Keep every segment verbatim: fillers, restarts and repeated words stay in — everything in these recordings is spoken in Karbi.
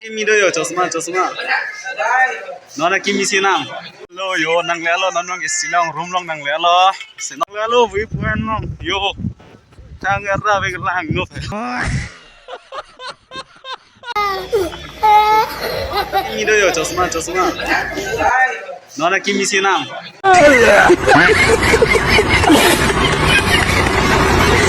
Kimi do yo, chosma, chosma. Non akimi sinam. Lo yo, nanglelo, non nang isi nang room along nanglelo. Sinam lelo, view point along. Yo. Tang era vek lang no. Kimi do yo, chosma, chosma. Non akimi sinam.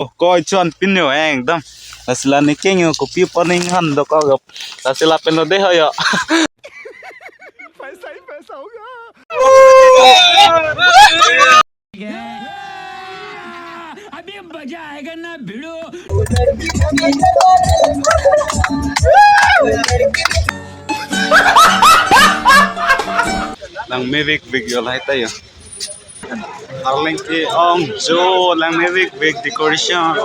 Oh, koi chon pin yo, eh, ekdom. Lasi la ne keng yo, kopi paning han dokok. Lasi lapen lo dei ho yo. Paisa hi paisa hoga. अभी मजा आएगा ना भिड़ो। Langme vek vek yo lahai ta yo. Arleng ke ong jo langme vek vek decoration.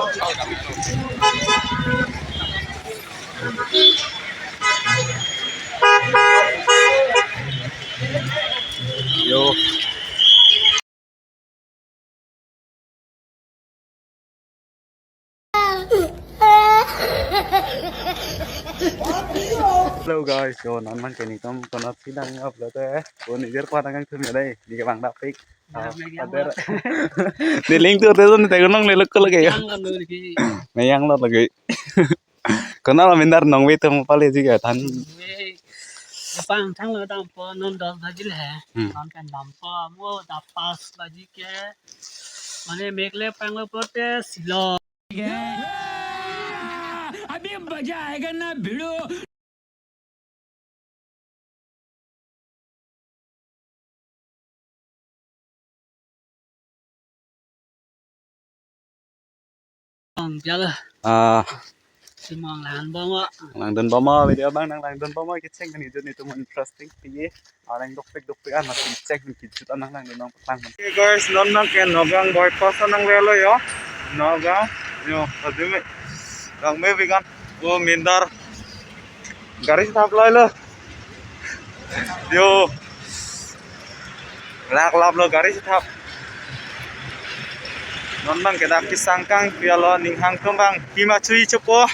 Yo. Hello guys, yo non abang ke netum konat si nang upload eh. Ko nijer ko nang thum ya dei, di ke bang dapik. Ah, pader. Di link tu tu tu te gunung le lukul lagi ya. Yang kan dulu ki. Mayang lo lagi. Konat lo mindar nong ve tum pale ji ka than. Ve. Pangthang lo dampo non dos baji le. Hmm. Non kan dampo mo da pas baji ke. Mane mek le panglo pulote silo. अभी मजा आएगा ना भिड़ो। Ong piala. Ah, Simang langdun bom ma. Langdun bom ma video abang nang langdun bom ma kecheng kan itu netum interesting pi. Areng dopik dopik an masih cek ni kijut an nang nang nang petang. Okay guys, non abang ke Nagaon bypass nanglelo yo. Nagaon yo, tadi me, langme vek an. Oh, mindar. Gari thap loi lo. Yo. Lak lap lo gari thap. Non abang ke dak kesang kangpi alo ning hang tum abang. Pima chui chopo.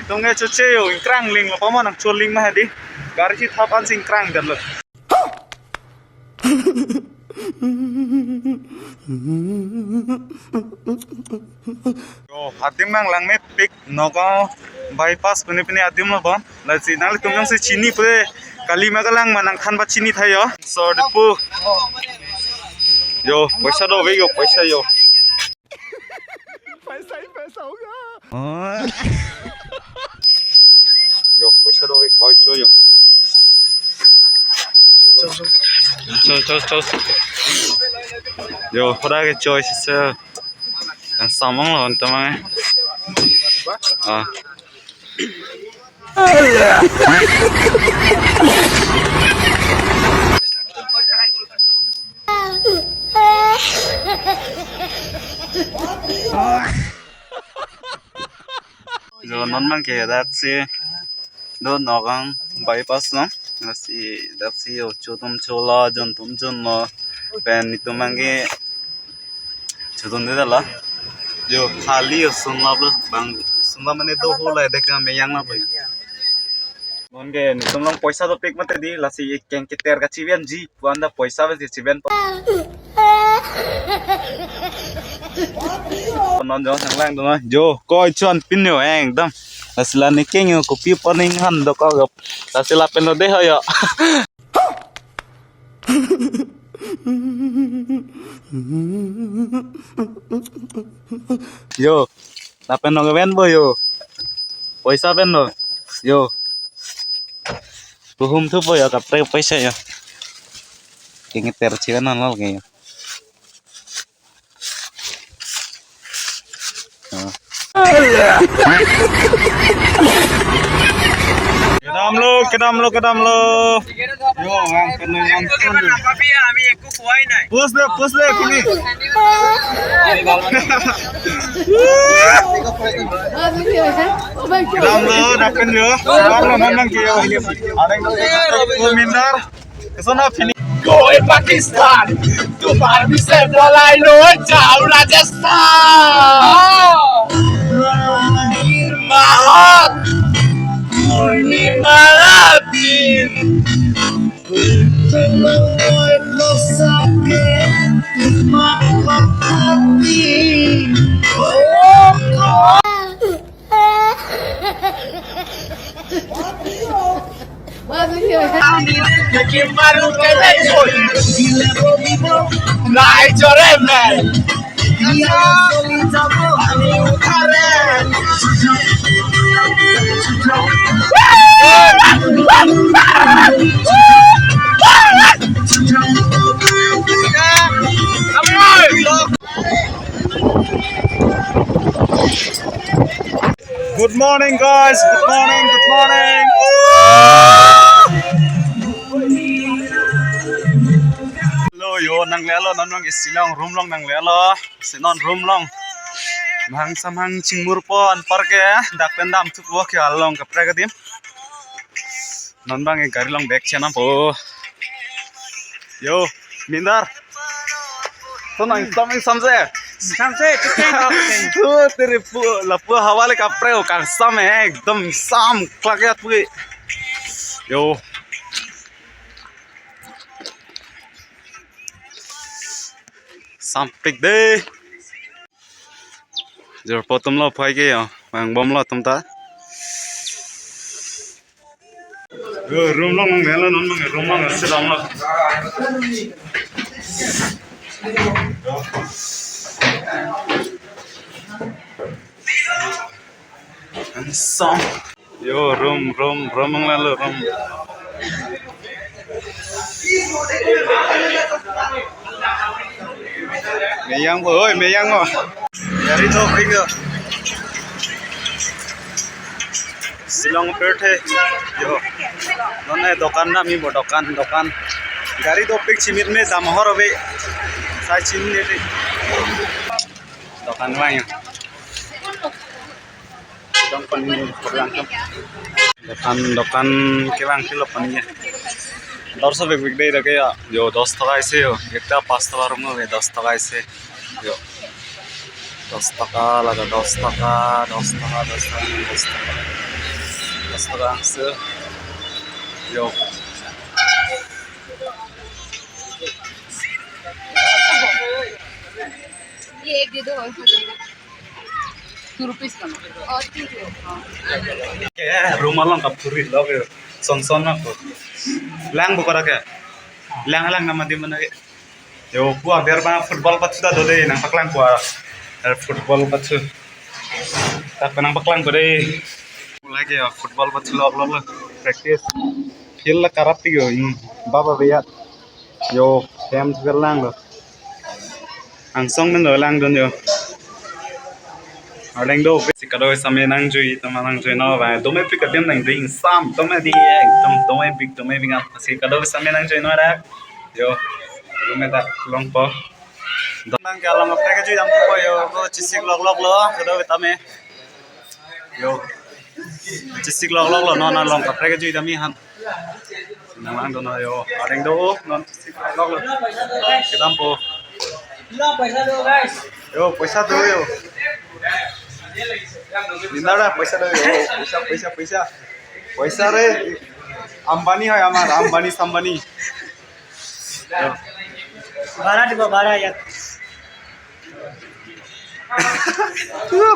Tong e choche yo, ingkrang ling lo pamo nang choling ma hadi. Gari si thap ansi ingkrang dan lo. Yo, adim nang langmepik Nagaon bypass pine pine adim lo bom. Lasi nanglitum jongsi chini pule kali ma kalang ma nangthan ba chini tha yo. So, Dipu. Yo, paisa do ve yo, paisa yo. Paisa hi paisa hoga. Yo, paisa do ve, koi cho yo. Cho, cho, cho. Yo, hoda ke cho sisa. Yang samong lo antamang. Ah. Yo, non abang ke dak si do Nagaon bypass lo. Lasi dak si yo cho tum cho lo, jon tum jon lo. Pen netum abang ke chodun de la. Yo, khali yo sunlap lo, bang sunlap mane do ho la dek na meyang na pa. Non ke netum along paisa dopik mate di, lasi keng keter kachiven ji, puan da paisa ves kachiven pa. Non jo sang lang do na. Jo, koi chon pin yo ekdom. Lasi la ne keng yo kopi paning han dokok. Lasi lapen lo dei ho yo. Yo, lapen nong ven bo yo. Paisa pen lo. Yo. Kuhum thu po yo, kaprek paisa yo. Keng keter chiven an lo ke yo. Kedam lo, kedam lo, kedam lo. Yo, ang kena yang pun. Push le, push le, kini. Kedam lo, dapen yo. Kedam lo, memang kyo. Ada yang pemindar. Kesana fini. Go e Pakistan, tumhar bhi se bolai lo, jao Rajasthan. Mahat. Purnima ratin, purnima ratin, Good morning, guys. Good morning. Good morning. Hello, yo, nanglelo, non nang isi along room along nanglelo. Si non room along. Mahang samhang chingmur pon parke, dak pen damthupo ke along kaprek adim. Non bang e gari along bag chenampo. Yo, Mindar. To nang sam samse. Samse, tukeng, tukeng. To tere pu, lapu hawa le kaprek o kangsam e, ekdom sam klak ya pu. Yo. Sampik de. Jorpo atumlo phai ke yo, vangbomlo atum ta. Yo, room along nanglelo, non bang room along si damlo. Handsome. Yo, room, room, room nanglelo, room. Meyang bo, oi, meyang bo. Gari dopik yo. Si along pirthe. Yo. Non e dokan damji bo, dokan, dokan. Gari dopik, chimit me dam hor ave. Sai chimit ni. Dokan vang yo. Dokan, dokan kevang si lo pani ya. Dor sopik pik dei dak ya. Yo, dos taka isi yo. Ekta pas taka room lo, dos taka isi. Yo. Dos taka, lada dos taka, dos taka, dos taka, dos taka. Dos taka isi. Yo. ये एक दे दो और हो जाएगा। Two rupees का। और तीन दे दो। Ke room along kaphuri lo ke. Son son na ko. Lang bo kora ke. Lang lang nama di mana ke. Yo, pu aber ba football pathu ta do de, nangpaklang pu. Er football pathu. Tak nangpaklang pu de. Lagi ya football pathu lok lok lo. Practice. Field la karap ti yo. Hmm. Baba beya. Yo, hem thuke langlo. Angsong men lo langdun yo. Arleng do, si kadokave same nangjui, tama nangjui non ba. Dome pik adim nangding sam, dome di, ekdom dome pik, dome pik. Si kadokave same nangjui non ra. Yo, dome ta longpo. Dome ke along kaprek kejui dampo yo, ko chesik lok lok lo, kadokave tame. Yo. Chesik lok lok lo, non along kaprek kejui damji aphan. Nang langdun yo, arleng do, non chesik lok lok lo. Kedampo. Lo, paisa do, guys. Yo, paisa do yo. Nindara, paisa do yo. Paisa, paisa, paisa. Paisa re. Ambani hoy amar, Ambani Sambani. Yo. Bara dibo, bara ya.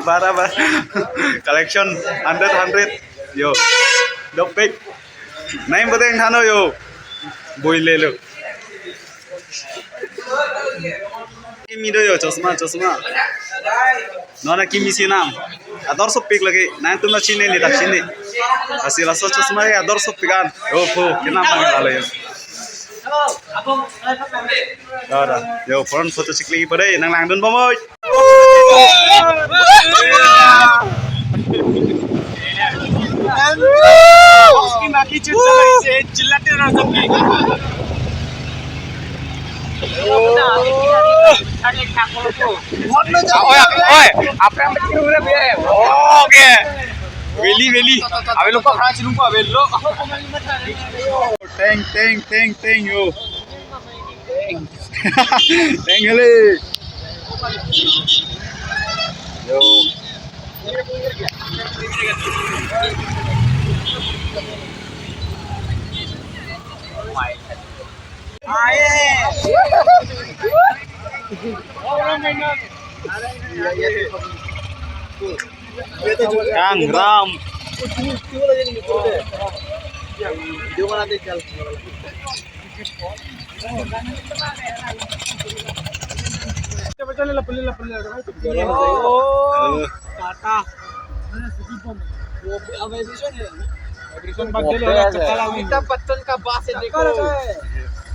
Bara, bara. Collection hundred, hundred. Yo. Dopik. Nai bodeng thano yo. Boile lo. Kimi do yo, chosma, chosma. Non akimi si nam. Ador sopik lagi. Nangtum ta chini, ne ta chini. Lasi laso chosma ke ador sopik an. Yo, pho, kenam pang lalo yo. Dada, yo, front photo chikli pade, nang langdun bomoi. Oke, oke. Veli, veli. Ave lo pa, khara chilung pa, ave lo. Teng, teng, teng, teng, yo. Teng hele. Yo. Kangram. Amitabh बच्चन का बस है, देखो।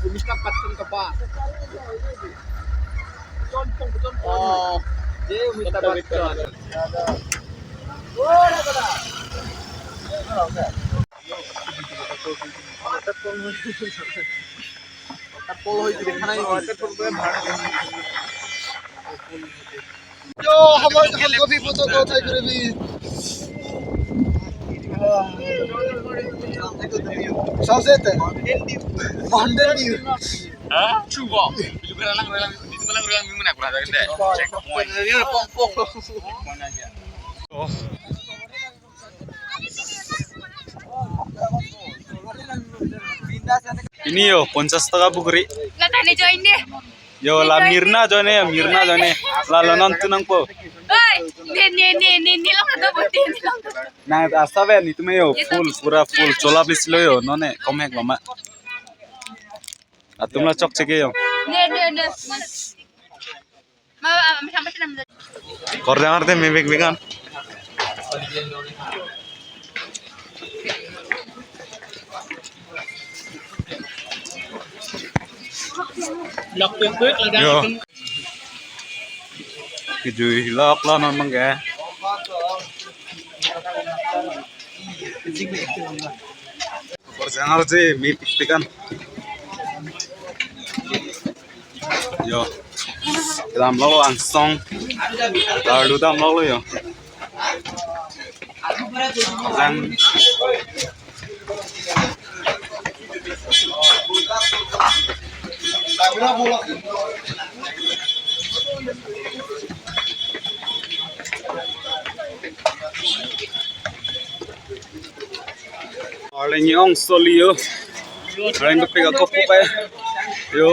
अमिताभ बच्चन का बस। ये अमिताभ बच्चन। Yo, हमारे घर को भी फोटो को उठाई करे भी। सबसे ते Mountain Dew। Hah? Chuba. Itu kan lang, lang, itu kan lang, lang, minggu nak kurang ada. Checkpoint. Pong, pong. Pini yo, পঞ্চাশ taka bukri. Lata ne join de. Yo, la Mirna join e, Mirna join e. La lo non tu nangpo. Oi, ne, ne, ne, ne, ne long do bote, ne long do. Nang asa ve, netum yo, full, pura full, chola please lo yo, non e, kom hek lo ma. Atum la chokche ke yo. Ne, ne, ne. Ma, ma, ma, ma, ma. Kor jangar te mebek bekan. Lok pek pek lada. Yo. Kejui lok lo non mangke. Kor jangar je mepik pekan. Yo. Dam lo angsong. Lalu dam lo yo. Jang. Arleng ong soli yo. Arleng kepek ako pupai. Yo.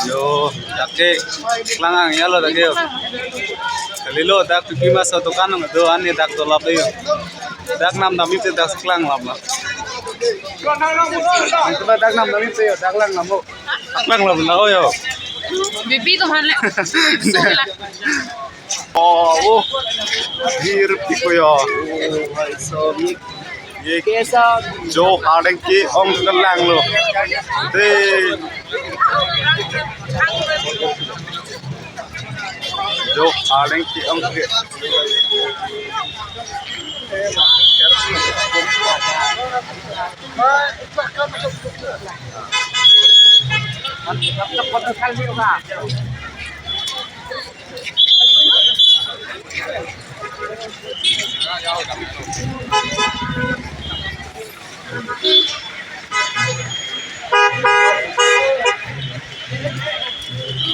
Yo, dak ke klang ang ya lo dak ke yo. Kali lo dak pipi mas dukan nang do ani dak dolap yo. Dak nam dam ite dak klang lap la. Ang coba dak nam dam ite yo dak lang nam lo. Dak lang lap la yo. Bibi tuhan le. Sungla. Oh, oh. Vir piko yo. Oh, hai so. Ye jo hardeng ke ong kelang lo. De. Jo hardeng ke ong ke.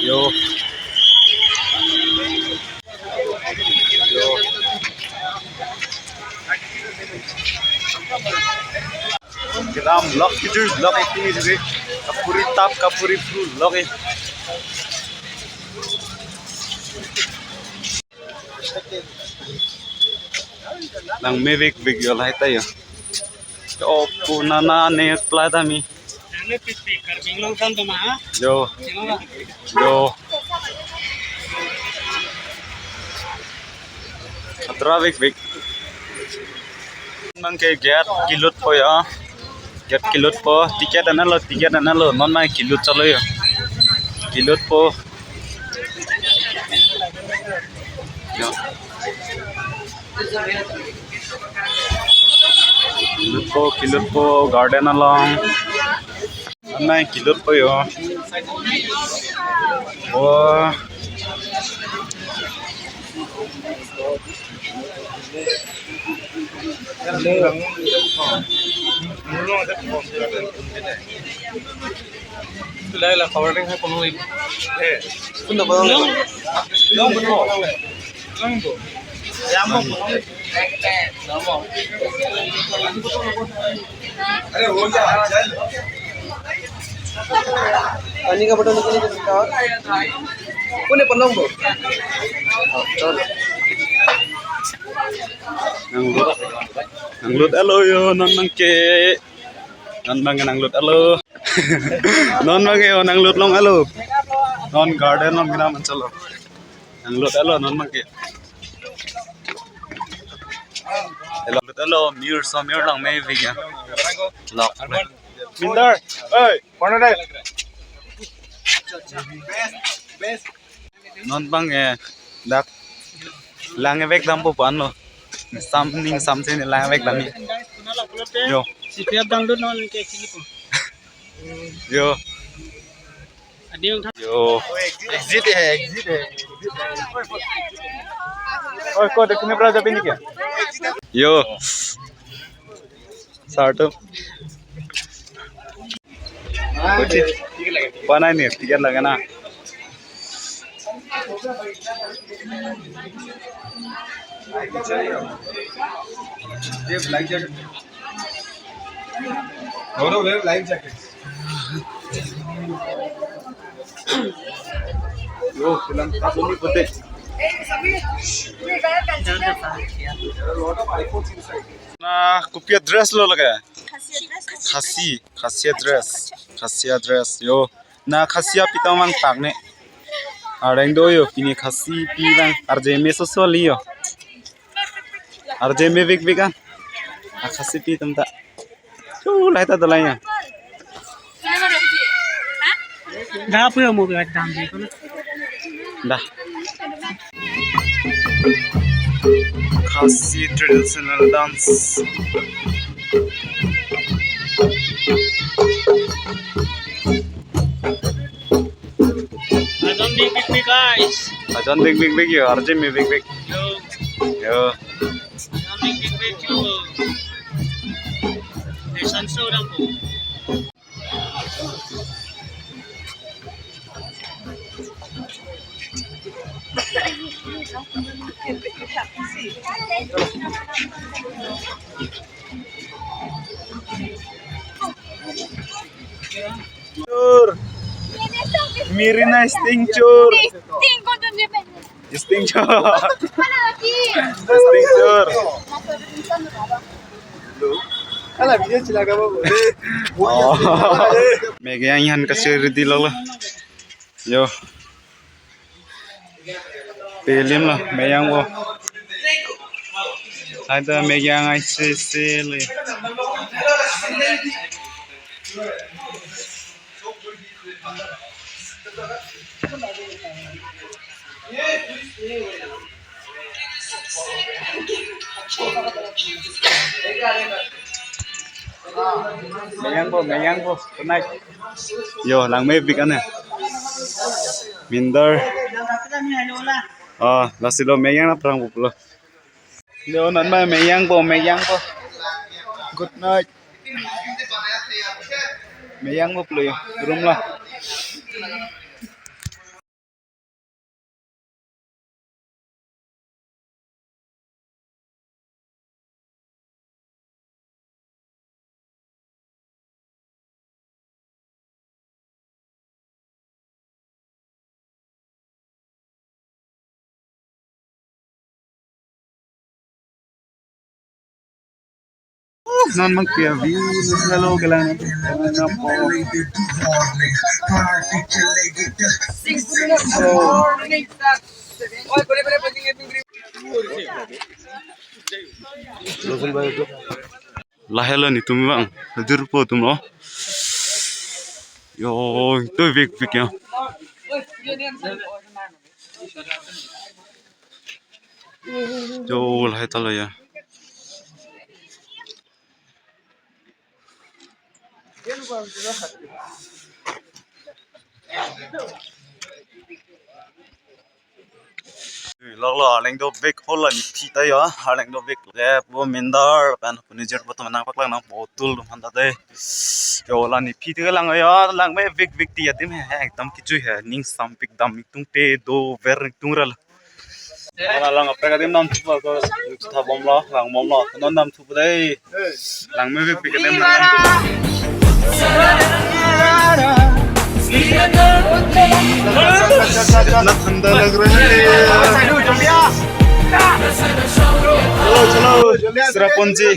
Yo. Yo. Kedam lok kejui lok acting isi. Kapuri tap kapuri flu lok e. Nang mevek vek yo lahai ta yo. O pu nana ne pla ta mi. Ane pipi Karbi Anglong san to ma, ha? Yo. Yo. Yo. Atra vek vek. Mang ke gate kelut po ya. Gate kelut po. Ticket ana lo, ticket ana lo. Non mang kelut chalo ya. Kelut po. Ya. Kelut po, kelut po, garden along. Anai kelut po yo. Wah. Lai la cover ding hai kono. Eh, sunda ba. Long, long ba. Long ba. पानी का बोतल निकलने का कौन है पलंग वो? Nanglut, nanglut alo yo, non abangke. Non abangke nanglut alo. Non abangke yo, nanglut long alo. Non garden long gina manchalo. Nanglut alo, non abangke. Nanglut alo, mir so mir langmevek ya. Lok. Mindar, hey, mana deh? Non abang eh, dak langvek dampo pu anlo. Sam ning samse ne langvek dam ni. Yo. Si pi ap dangdut non ke sini po. Yo. Adi yang yo. Exit hai, exit hai. Oi, ko dekhne pra jabe niki? Yo. Sarto. Kuchi. Pana ni, ticket lagana. They have life jacket. No, no, they have life jackets. Yo, film tak ini putih. There are a lot of iPhones inside. Na, kopi a-dress lo lake? Khasi, Khasi a-dress. Khasi a-dress. Yo. Na Khasi api atum vangtak ne. Areng do yo, pini Khasi api vang. Arje me soso li yo. Arje mevekvek an. A Khasi api atum ta. Chu, lahai ta dolang ya. Dah, apa yang mau kita ambil? Dah. Khasi traditional dance. Ajon big big big guys. Ajon big big big yo, arje mevekvek. Yo. Yo. Ajon big big big yo. Esan so orang po. Chor. Miri na sting chor. Sting ko dun je. Sting chor. Sting chor. Ala video chila ka bo. Oh. Meyang an kasir di lo. Yo. Pelim lo, meyang bo. Ada meyang ai se se le. Meyang bo, meyang bo, good night. Yo, langmepik ane. Mindar. Oh, lasi lo meyang na prang pulo. Yo, non ma meyang bo, meyang bo. Good night. Meyang bo pulo yo, room lo. Non mang pia vi, non halo kelang. Lahelo netum abang, hadir po atum lo. Yo, to vek vek ya. Yo, lahai ta lo ya. Lok lo, arleng dovek hol ani phi ta yo, arleng dovek le pu Mindar pen pu nijor pu atum nangpaklang nangpo, tul atum aphan ta de. Yo, la ni phi te lang yo, langmepik pik ti adim he, ekdom kejui he, ning sampik dam tung te dover tung ra lo. Alang aprek adim namthu ba ko, tha bomlo, lang bomlo, non namthu pu dei. Lang me pik pik adim lang. इतना ठंडा लग रहा है। चलो, चलो, Cherrapunji.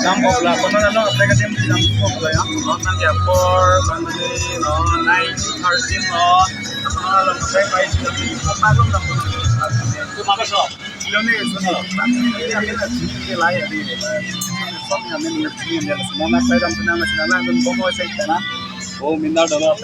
Dam kopla, kono along apply kadim dam kopla ya. Non nang ya four, bang ni, no, nine thirteen, no. Kono along apply pai si dam, apa along dam. Tu maka so? Kilo ni, so ni. Bang ni, ya, ya, ya, ya, ya, ya. So ni, ya, ni, ni, ni, ni, ni. Semua nak saya dam senang, senang, dam bomo saya kena. Oh, minda dolo.